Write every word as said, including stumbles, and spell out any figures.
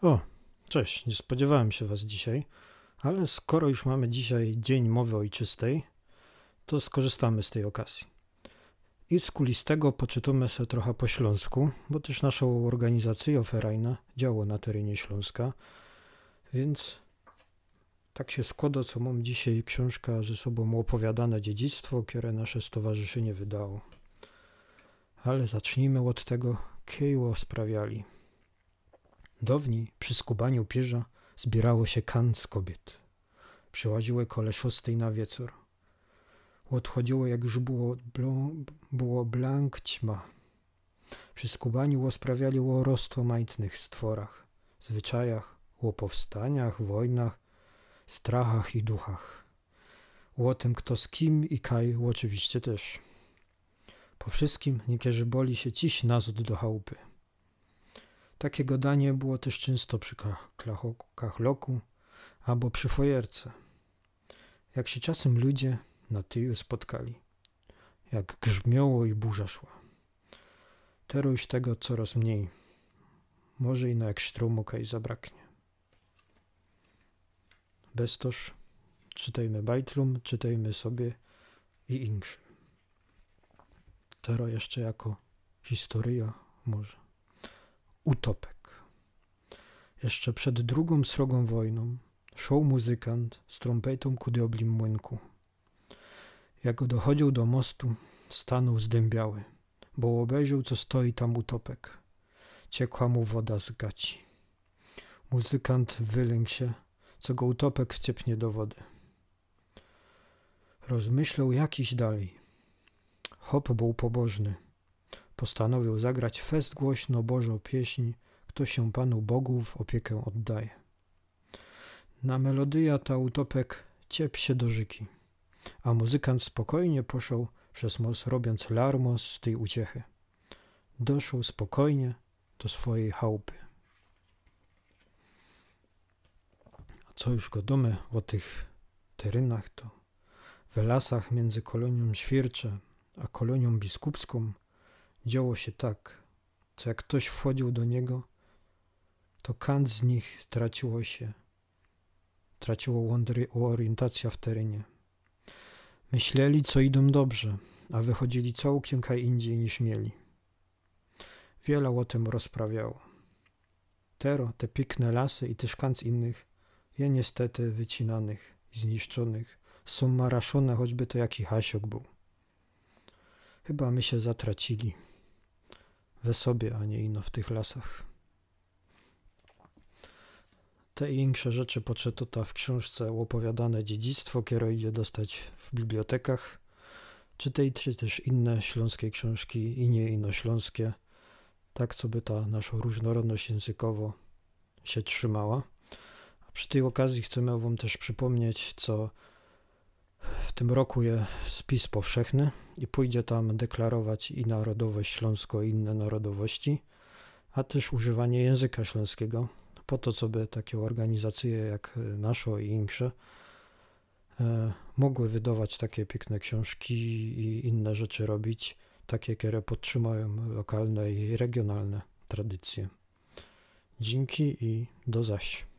O, cześć, nie spodziewałem się was dzisiaj, ale skoro już mamy dzisiaj Dzień Mowy Ojczystej, to skorzystamy z tej okazji. I z kulis tego poczytamy sobie trochę po śląsku, bo też nasza organizacja Ferajna działa na terenie Śląska, więc tak się składa, co mam dzisiaj książka ze sobą Opowiadane Dziedzictwo, które nasze stowarzyszenie wydało. Ale zacznijmy od tego, kej ło sprawiali. Dawniej przy skubaniu pierza zbierało się kanc kobiet. Przyłaziły kole szóstej na wieczór. Odchodziło, jak już było, blo, było blank ćma. Przy skubaniu ło sprawiali o roztłomajtnych stworach, zwyczajach, o powstaniach, wojnach, strachach i duchach. O tym, kto z kim i kaj, oczywiście też. Po wszystkim niekierzy boli się ciś nazad do chałupy. Takie gadanie było też często przy ka- klacho- kachloku albo przy fojerce. Jak się czasem ludzie na tyju spotkali, jak grzmiało i burza szła. Teraz już tego coraz mniej. Może i na jak sztromu kaj zabraknie. Bez toż czytajmy bajtlum, czytajmy sobie i inkszym. Tero jeszcze jako historia może. Utopek. Jeszcze przed drugą srogą wojną szoł muzykant z trąpetą ku dioblim młynku. Jak go dochodził do mostu, stanął zdębiały, bo obejrzał, co stoi tam utopek. Ciekła mu woda z gaci. Muzykant wylękł się, co go utopek wciepnie do wody. Rozmyślał jakiś dalej. Chop był pobożny. Postanowił zagrać fest głośno Bożą pieśń, kto się Panu Bogu w opiekę oddaje. Na melodyja ta utopek ciep się do rzyki, a muzykant spokojnie poszedł przez most, robiąc larmos z tej uciechy. Doszedł spokojnie do swojej chałupy. A co już gadamy o tych terenach, to w lasach między kolonią Świercze a kolonią biskupską działo się tak, co jak ktoś wchodził do niego, to kant z nich traciło się, traciło łądry- orientację w terenie. Myśleli, co idą dobrze, a wychodzili całkiem kaj indziej niż mieli. Wiele o tym rozprawiało. Tero te piękne lasy i tyszkanc innych je niestety wycinanych i zniszczonych. Są maraszone, choćby to jaki hasiok był. Chyba my się zatracili we sobie, a nie ino w tych lasach. Te i insze rzeczy poczytota w książce Opowiadane Dziedzictwo, które idzie dostać w bibliotekach. Czytajcie też inne śląskie książki i nie ino śląskie, tak co by ta nasza różnorodność językowo się trzymała. A przy tej okazji chcemy wam też przypomnieć, co w tym roku je spis powszechny i pójdzie tam deklarować i narodowość śląską, i inne narodowości, a też używanie języka śląskiego, po to, co by takie organizacje jak naszą i insze e, mogły wydawać takie piękne książki i inne rzeczy robić, takie, które podtrzymają lokalne i regionalne tradycje. Dzięki i do zaś.